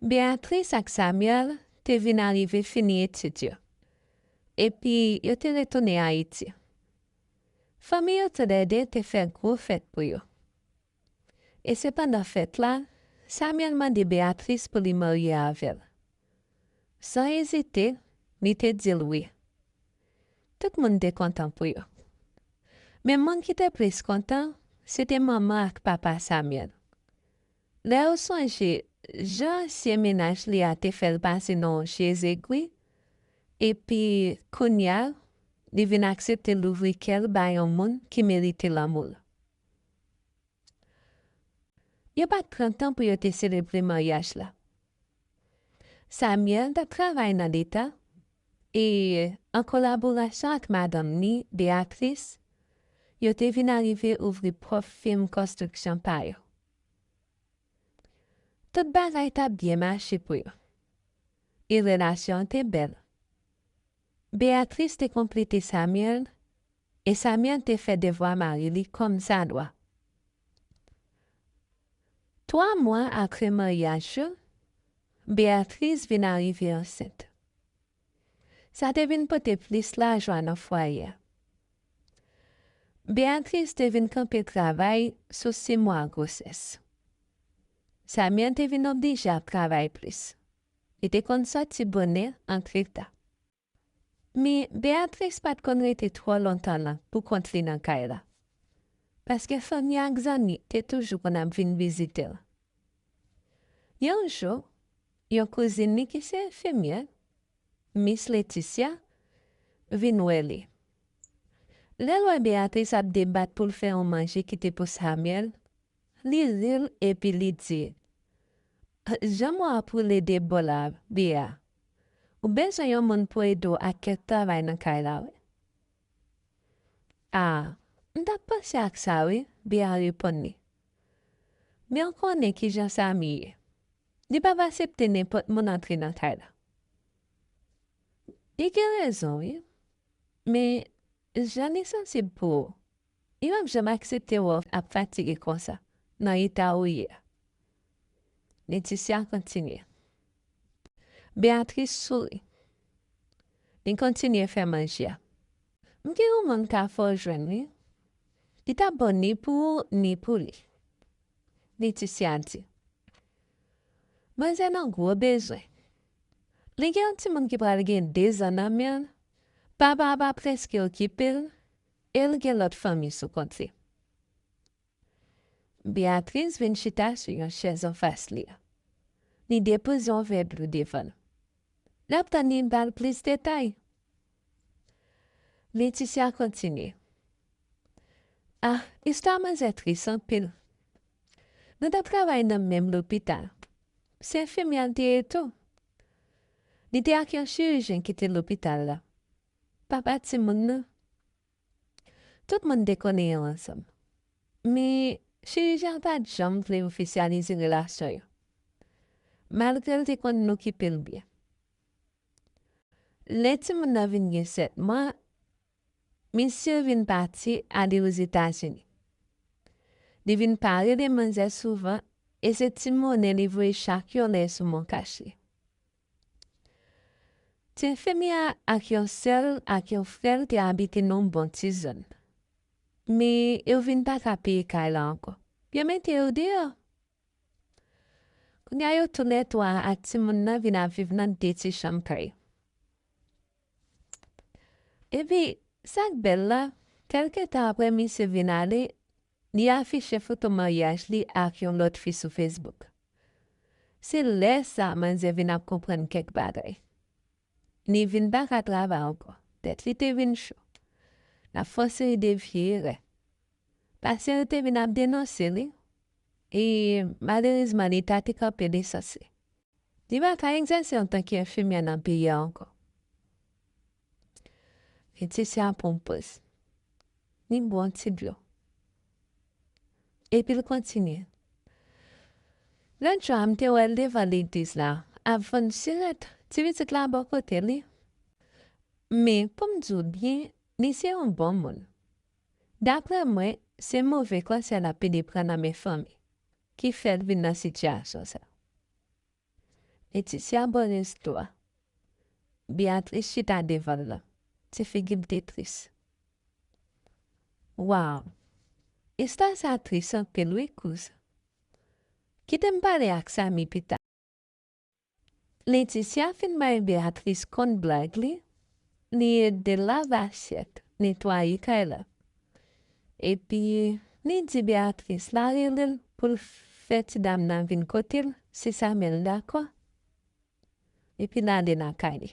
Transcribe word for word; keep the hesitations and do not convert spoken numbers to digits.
Beatrice ak Samuel te vin arive fini etid yo, epi yo te retounen Ayiti. Fanmi yo toulède te fè gwo fèt pou yo. E se pandan fèt la, Samuel mande Beatrice pou li marye avè l. San ezite, li te di l wi. Tout moun te kontan pou yo. Men moun ki te plis kontan, se te manman ak papa Samuel. Lè yo sonje jan ansyen mennaj li a te fè l pase nan yon chez egri, epi kounye a, li vin aksepte louvri kè l bay yon moun ki merite lanmou l. Yo pa t pran tan pou yo te selebre maryaj la. Samuel t ap travay nan Leta, e an kolaborasyon ak madanm li, Beatrice, yo te vin arive ouvri pwòp fim konstriksyon pa yo. Tout bagay t ap byen mache pou yo, e relasyon an te bèl. Beatrice te konplete Samuel, e Samuel te fè devwa mari li kòmsadwa. Twa mwa apre maryaj yo, Beatrice vin arive ansent. Sa te vin pote plis lajwa nan fwaye a. Beatrice te vin kanpe travay sou sis mwa gwosès. Samuel te vin oblije ap travay plis. Li te konn sòti bonè, antre ta. Men Beatrice pa t konn rete twò lontan nan poukont li nan kay la, paske fanmi ak zanmi te toujou konn ap vin vizite l. Yon jou, yon kouzin li ki se enfimyè, Miss Laetitia, vin wè li. Lè l wè Beatrice ap debat pou l fè yon manje ki te pou Samuel, li ri l epi li di, "Jan mwen ap woule de bò la, Bea, ou bezwen yon moun pou ede w ak kèk travay nan kay la, wi." "A, m t ap panse ak sa, wi," Bea reponn li. "Men w konnen kijan Samy ye. Li p ap aksepte nenpòt moun antre nan kay la." "Li gen rezon, wi. Men jan li sansib pou ou, li p ap janm aksepte wè w ap fatige konsa, nan eta ou ye a." Laetitia kontinye. Beatrice souri. Li kontinye fè manje a. "M gen yon moun ka fè w jwenn li. Li t ap bon ni pou ou, ni pou li," Laetitia di. "Manzè nan gwo bezwen. Li gen yon timoun ki pral gen de zan nan men l, papa a pa prèske okipe l, e l gen lòt fanmi sou kont li." Beatrice vin chita sou yon chèz anfas li a. Li depoze yon vè dlo devan l. L ap tann li ba l plis detay. Laetitia kontinye. "A, istwa manzè tris anpil. Nou t ap travay nan menm lopital. Se enfimyè l te ye tou. Li te ak yon chirijyen ki te lopital la. Papa timoun nan. Tout moun te konnen yo ansanm. Men chirijyen an pa t janm vle ofisyalize relasyon yo, malgre l te konn okipe l byen. Lè timoun nan vin gen sèt mwa, misye vin pati ale Ozetazini. Li vin pa rele manzè souvan, e se ti monnen li voye chak yon lè sou MonCash li. Ti enfimyè a ak yon sè l ak yon frè l te abite nan yon bon ti zòn. Men yo vin pa ka peye kay la ankò. Yo mete yo deyò. Kounye a yo toulè twa ak timoun nan vin ap viv nan de ti chanm kay. Epi, sa k bèl la, kèlke tan apre misye vin ale, li afiche foto maryaj li ak yon lòt fi sou Facebook. Se lè sa a manzè vin ap konprann kèk bagay. Li vin pa ka travay ankò. Tèt li te vin cho. L ap fòse li devye erè. Pasyan yo te vin ap denonse li. E malerezman, leta te kanpe nesans li. Li pa ka egzèse antanke enfimyè nan peyi a ankò. Laetitia pran yon poz. Li bwè yon ti dlo. Epi l kontinye. Lòt jou a, m te wè l devan legliz la, ap vann sirèt. Ti pitit la bò kote li. Men, pou m di w byen, li se yon bon moun. Daprè mwen, se move konsèy l ap pede pran nan men fanmi ki fè l vin nan sitiyasyon sa. Leticia bò resto a. Beatrice chita devan l lan. Ti figi l te tris. Waw! Istwa sa tris anpil wi, kouzen. Kite m pale ak Samy pita. Leticia fin bay Beatrice kont blag li, li ede l lave asyèt, netwaye kay la. Epi, li di Beatrice l a rele l pou l fè ti dam nan vin kote l, si Samuel dakò. Epi l ale lakay li.